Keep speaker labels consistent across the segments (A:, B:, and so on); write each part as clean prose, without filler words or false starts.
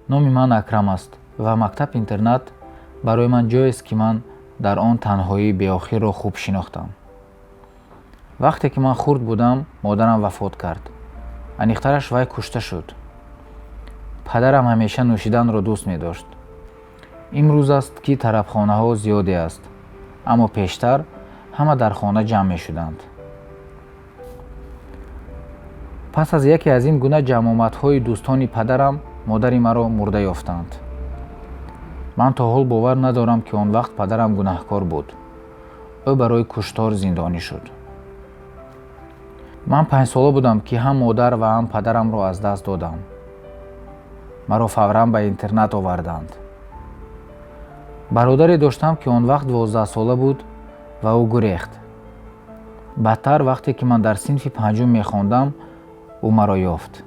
A: Номи ман Акрам аст ва мактаб-интернат барои ман ҷоест, ки ман дар он танҳоии беохирро хуб шинохтам. Вақте ки ман хурд будам, модарам вафот кард. Аниқтараш, вай кушта шуд. Падарам ҳамеша нӯшиданро дӯст медошт. Имрӯз аст, ки тарабхонаҳо зиёде аст, аммо пештар ҳама дар хона ҷамъ мешуданд. Пас аз яке аз ин гуна ҷамъомадҳои дӯстони падарам модари маро мурда ёфтанд. Ман то ҳол бовар надорам, ки он вақт падарам гунаҳкор буд. Ӯ барои куштор зиндонӣ шуд. Ман 5-сола будам, ки ҳам модар ва ҳам падарамро аз даст додам. Маро фавран ба интернат оварданд. Бародаре доштам, ки он вақт 12-сола буд ва ӯ гурехт. Баъдтар, вақте ки ман дар синфи панҷум мехондам, ӯ маро ёфт.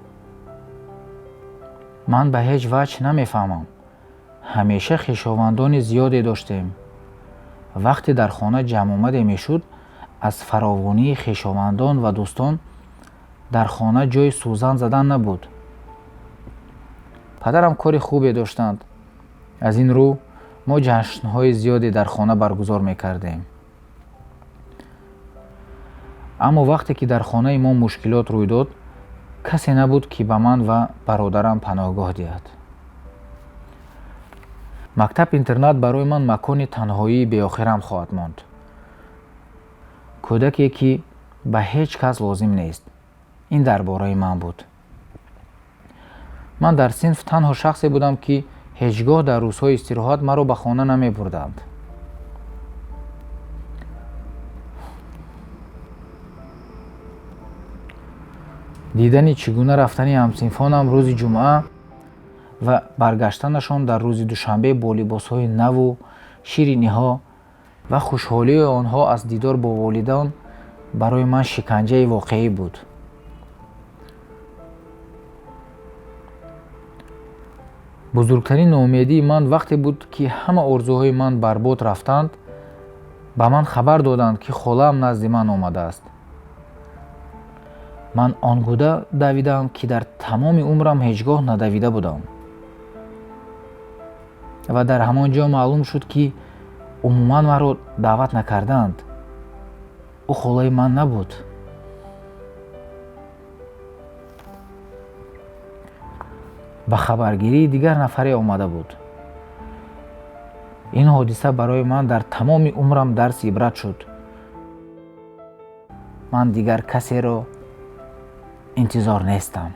A: Ман ба ҳеҷ ваҷҳ намефаҳмам. Ҳамеша хешовандони зиёде доштем. Вақте дар хона ҷамъомаде мешуд, аз фаровонии хешовандон ва дӯстон дар хона ҷои сӯзан задан набуд. Падарам кори хубе доштанд. Аз ин рӯ мо ҷашнҳои зиёде дар хона баргузор мекардем. Аммо вақте ки дар хонаи мо мушкилот рӯй дод, касе набуд, ки ба ман ва бародарам паноҳгоҳ диҳад. Мактаб-интернат барои ман макони танҳоии беохирам хоҳад монд. Кӯдаке, ки ба ҳеҷ кас лозим нест. Ин дар бораи ман буд. Ман дар синф танҳо шахсе будам, ки ҳеҷ гоҳ дар рӯзҳои истироҳат маро ба хона намебурданд. Дидани чӣ гуна рафтани ҳамсинфонам рӯзи ҷумъа ва баргаштанашон дар рӯзи душанбе бо либосҳои наву шириниҳо ва хушҳолии онҳо аз дидор бо волидон барои ман шиканҷаи воқеӣ буд. Бузургтарин ноумедии ман вақте буд, ки ҳама орзуҳои ман барбод рафтанд. Ба ман хабар доданд, ки холаам назди ман омадааст. Ман он гуна давидам, ки дар тамоми умрам ҳеҷ гоҳ надавида будам. Ва дар ҳамон ҷо маълум шуд, ки умуман маро даъват накардаанд. Ӯ холаи ман набуд. Ба хабаргирии дигар нафаре омада буд. Ин ҳодиса барои ман дар тамоми умрам дарси ибрат шуд. Ман дигар касеро интизор нестам.